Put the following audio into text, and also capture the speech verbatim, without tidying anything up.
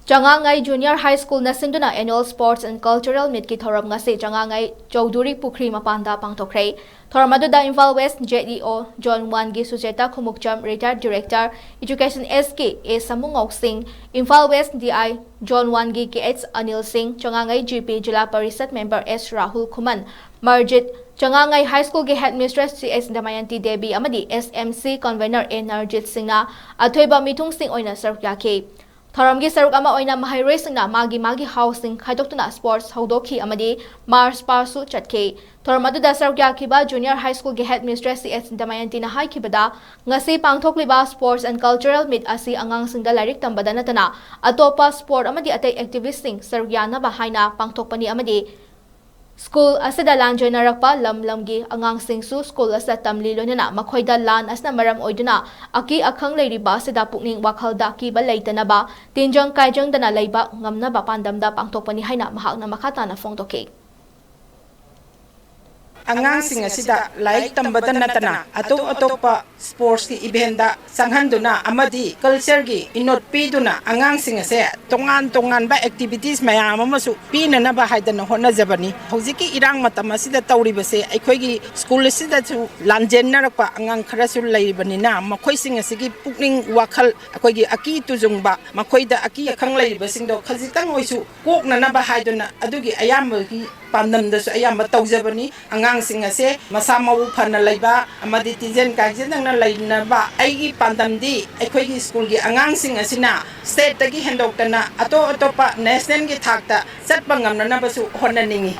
ꯆꯉꯥꯉꯩ Junior High Schoolꯅ ꯁꯤꯟꯗꯨꯅ Annual Sports and Cultural Meetꯀꯤ ꯊꯧꯔꯝ ꯉꯁꯤ ꯆꯉꯥꯉꯩ ꯆꯧꯗꯨꯔꯤ ꯄꯨꯈ꯭ꯔꯤ ꯃꯄꯥꯟꯗ ꯄꯥꯡꯊꯣꯛꯈ꯭ꯔꯦ꯫ ꯊꯧꯔꯝ ꯑꯗꯨꯗ Imphal West Z E O Zone Oneꯒꯤ Sucheta Khumukcham, Retired Director Education S K A ꯁꯃꯨꯉꯧ ꯁꯤꯡ, Imphal West D I Zone Oneꯒꯤ K H Anil ꯁꯤꯡ, ꯆꯉꯥꯉꯩ G P ꯖꯤꯂꯥ ꯄꯔꯤꯁꯠ member S ꯔꯥꯍꯨꯜ ꯈꯨꯃꯟ, ꯃꯔꯖꯤꯠ, ꯆꯉꯥꯉꯩ High Schoolꯒꯤ Headmistress C H ꯗꯃꯌꯟꯇꯤ Devi ꯑꯃꯗꯤ S M C Convener A ꯅꯔꯖꯤꯠ ꯁꯤꯡꯅ ꯑꯊꯣꯏꯕ ꯃꯤꯊꯨꯡꯁꯤꯡ ꯑꯣꯏꯅ ꯁꯔꯨꯛ ꯌꯥꯈꯤ꯫ ꯊꯧꯔꯝꯒꯤ ꯁꯔꯨꯛ ꯑꯃ ꯑꯣꯏꯅ ꯃꯍꯩꯔꯣꯏꯁꯤꯡꯅ ꯃꯥꯒꯤ ꯃꯥꯒꯤ ꯍꯥꯎꯁꯁꯤꯡ ꯈꯥꯏꯗꯣꯛꯇꯨꯅ sports ꯍꯧꯗꯣꯛꯈꯤ ꯑꯃꯗꯤ march pastꯁꯨ ꯆꯠꯈꯤ꯫ ꯊꯧꯔꯝ ꯑꯗꯨꯗ ꯁꯔꯨꯛ ꯌꯥꯈꯤꯕ Junior High Schoolꯒꯤ Headmistress C H ꯗꯃꯌꯟꯇꯤꯅ ꯍꯥꯏꯈꯤꯕꯗ, ꯉꯁꯤ ꯄꯥꯡꯊꯣꯛꯂꯤꯕ Sports and Cultural Meet ꯑꯁꯤ ꯑꯉꯥꯡꯁꯤꯡꯗ ꯂꯥꯏꯔꯤꯛ ꯇꯝꯕꯗ ꯅꯠꯇꯅ ꯑꯇꯣꯞꯄ sport ꯑꯃꯗꯤ ꯑꯇꯩ activityꯁꯤꯡ ꯁꯔꯨꯛ ꯌꯥꯅꯕ ꯍꯥꯏꯅ ꯄꯥꯡꯊꯣꯛꯄꯅꯤ ꯑꯃꯗꯤ school ꯑꯁꯤꯗ ꯂꯥꯟꯖꯦꯟꯅꯔꯛꯄ ꯂꯝ ꯂꯝꯒꯤ ꯑꯉꯥꯡꯁꯤꯡꯁꯨ school ꯑꯁꯤꯗ ꯇꯝꯂꯤ, ꯂꯣꯏꯅꯅ ꯃꯈꯣꯏꯗ ꯂꯥꯟ ꯑꯁꯤꯅ ꯃꯔꯝ ꯑꯣꯏꯗꯨꯅ ꯑꯀꯤ ꯑꯈꯪ ꯂꯩꯔꯤꯕ ꯑꯁꯤꯗ ꯄꯨꯛꯅꯤꯡ ꯋꯥꯈꯜꯗ ꯑꯀꯤꯕ ꯂꯩꯇꯅꯕ, ꯇꯤꯟꯖꯪ ꯀꯥꯏꯖꯪꯗꯅ ꯂꯩꯕ ꯉꯝꯅꯕ ꯄꯥꯟꯗꯝꯗ ꯄꯥꯡꯊꯣꯛꯄꯅꯤ ꯍꯥꯏꯅ ꯃꯍꯥꯛꯅ ꯃꯈꯥ ꯇꯥꯅ ꯐꯣꯡꯗꯣꯛꯈꯤ꯫ ꯑꯉꯥꯡꯁꯤꯡ ꯑꯁꯤꯗ ꯂꯥꯏꯔꯤꯛ ꯇꯝꯕꯗ ꯅꯠꯇꯅ ꯑꯇꯣꯞ ꯑꯇꯣꯞꯄ sportsꯀꯤ eventꯇ ꯆꯪꯍꯟꯗꯨꯅ ꯑꯃꯗꯤ cultureꯒꯤ ꯏꯅꯣꯠ ꯄꯤꯗꯨꯅ ꯑꯉꯥꯡꯁꯤꯡ ꯑꯁꯦ ꯇꯣꯉꯥꯟ ꯇꯣꯉꯥꯟꯕ activities ꯃꯌꯥꯝ ꯑꯃꯁꯨ ꯄꯤꯅꯅꯕ ꯍꯥꯏꯗꯅ ꯍꯣꯠꯅꯖꯕꯅꯤ꯫ ꯍꯧꯖꯤꯛꯀꯤ ꯏꯔꯥꯡ ꯃꯇꯝ ꯑꯁꯤꯗ ꯇꯧꯔꯤꯕꯁꯦ ꯑꯩꯈꯣꯏꯒꯤ school ꯑꯁꯤꯗꯁꯨ ꯂꯥꯟꯖꯦꯟꯅꯔꯛꯄ ꯑꯉꯥꯡ ꯈꯔꯁꯨ ꯂꯩꯔꯤꯕꯅꯤꯅ, ꯃꯈꯣꯏꯁꯤꯡ ꯑꯁꯤꯒꯤ ꯄꯨꯛꯅꯤꯡ ꯋꯥꯈꯜ, ꯑꯩꯈꯣꯏꯒꯤ ꯑꯀꯤ ꯇꯨꯖꯨꯡꯕ, ꯃꯈꯣꯏꯗ ꯑꯀꯤ ꯑꯈꯪ ꯂꯩꯔꯤꯕꯁꯤꯡꯗꯣ ꯈꯖꯤꯛꯇꯪ ꯑꯣꯏꯁꯨ ꯀꯣꯛꯅꯅꯕ ꯍꯥꯏꯗꯨꯅ ꯑꯗꯨꯒꯤ ꯑꯌꯥꯝꯕꯒꯤ ꯄꯥꯟꯗꯝꯗꯁꯨ ꯑꯌꯥꯝꯕ ꯇꯧꯖꯕꯅꯤ꯫ ꯑꯉꯥꯡꯁꯤꯡ ꯑꯁꯦ ꯃꯁꯥ ꯃꯎ ꯐꯅ ꯂꯩꯕ ꯑꯃꯗꯤ ꯇꯤꯟꯖꯦꯟ ꯀꯥꯏꯖꯦꯟꯗꯪꯅ ꯂꯩꯅꯕ ꯑꯩꯒꯤ ꯄꯥꯟꯗꯝꯗꯤ ꯑꯩꯈꯣꯏꯒꯤ schoolꯒꯤ ꯑꯉꯥꯡꯁꯤꯡ ꯑꯁꯤꯅ stateꯇꯒꯤ ꯍꯦꯟꯗꯣꯛꯇꯅ ꯑꯇꯣꯞ ꯑꯇꯣꯞꯄ nationalꯒꯤ ꯊꯥꯛꯇ ꯆꯠꯄ ꯉꯝꯅꯅꯕꯁꯨ ꯍꯣꯠꯅꯅꯤꯡꯏ꯫